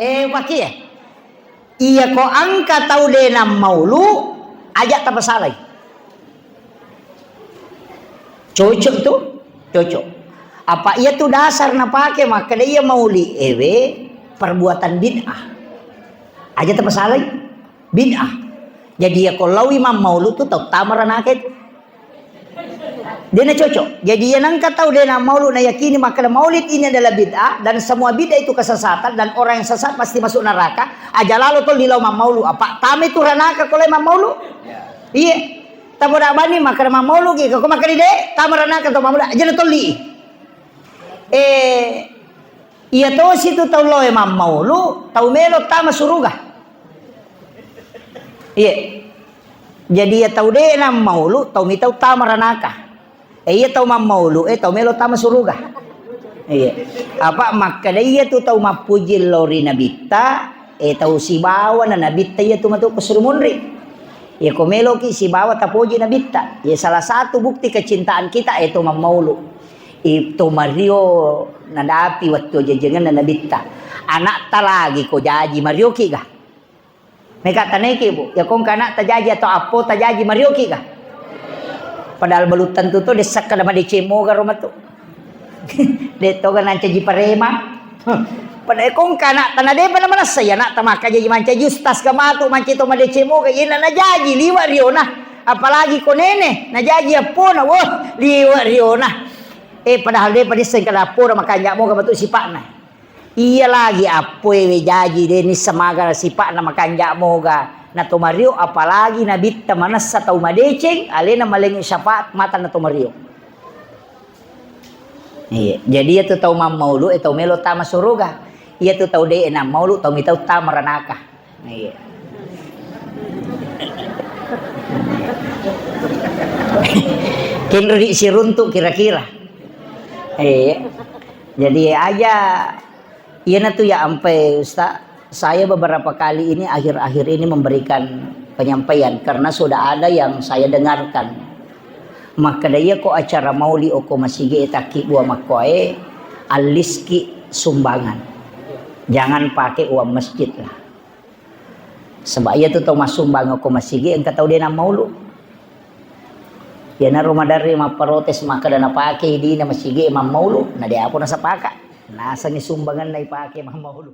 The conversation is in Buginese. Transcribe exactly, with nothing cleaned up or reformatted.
Eh, pakie. Iya ko engka tau de nammaulu, aja tapasalai. Cocok tu, cocok. Apa iya tu dasar napake makkeda iya mauli ewe perbuatan bid'ah. Aja tapasalai. Bid'ah. Jadi iya ko laui mammaulu tu tau tama ranaka itu. Dena cocok. Jadi iya nengka tau dena maulu nayakini makkeda maulid ini adalah bid'ah dan semua bid'ah itu kesesatan dan orang yang sesat pasti masuk neraka. Aja lalo tolli lao mammaulu. Apa tame tu ranaka ko lai mammaulu? Iya. Tapoda bani makkeda mammaulu ki, ko makkeda de, tama ranaka to mammaulu. Aja na tolli. Eh, iya tosi tu tau loe mammaulu, tau melo tama suruga. Iya. Jadi iya tau de nammaulu, tau mitau tama ranaka. Eh, iya tau mammaulu, eh, tau melo tama suruga. Iya. Apa makkeda iya tu tau mappuji lao ri nabitta, eh, tau sibawa na nabitta iya tu matu ko suri munri. Iya ko meloki sibawa tapoji nabitta. Iya salah satu bukti kecintaan kita, eh, to mammaulu. Eh, to mario nadapi wettu ajajangenna nabitta. Anakta lagi ko jaji marioki ga? Meka taneki, Bu. Ya kongka anakta jaji atau appota jaji marioki ga? Padahal belum tentu to dessakka da madeceng moga ro matu. De toga nancaji parema. Pada kongka anakta na depa na manessa ya anakta makkajaji mancaji ustaz ka matu mancaji to madeceng moga yena najaji liwa riona. Apalagi ko nene najaji appona, wah, liwa riona. Eh, padahal depa disseng kada appona makanja moga matu sipakna. Iya lagi appoe we jaji de nissa maga sipakna makanja moga. Na to mario apalagi nabitta manessa tau madeceng, alena malengngi syafaat mata na to mario. Iya, jadi iya tu tau mammaulu, eh, tau melo tama suruga. Iya tu tau de nammaulu, tau mitau tama ranaka. Iya. Kenro di siruntuk kira-kira. Iya. Jadi aja, iya na tu ya ampe Ustaz, saya beberapa kali ini akhir-akhir ini memberikan penyampaian karena sudah ada yang saya dengarkan. Makkeda iya ko acara mauli oko masigi e takki bua makkoe, alliski sumbangan. Jangan pakai uang masjid lah. Sebab iya tu tau massumbang oko masigi engka tau de nammaulu. Iyanaro maderri mapparotes makkeda napake dina masigi e mammaulu, na de apa nasapaka. Nasengi sumbanganna ipake mammaulu.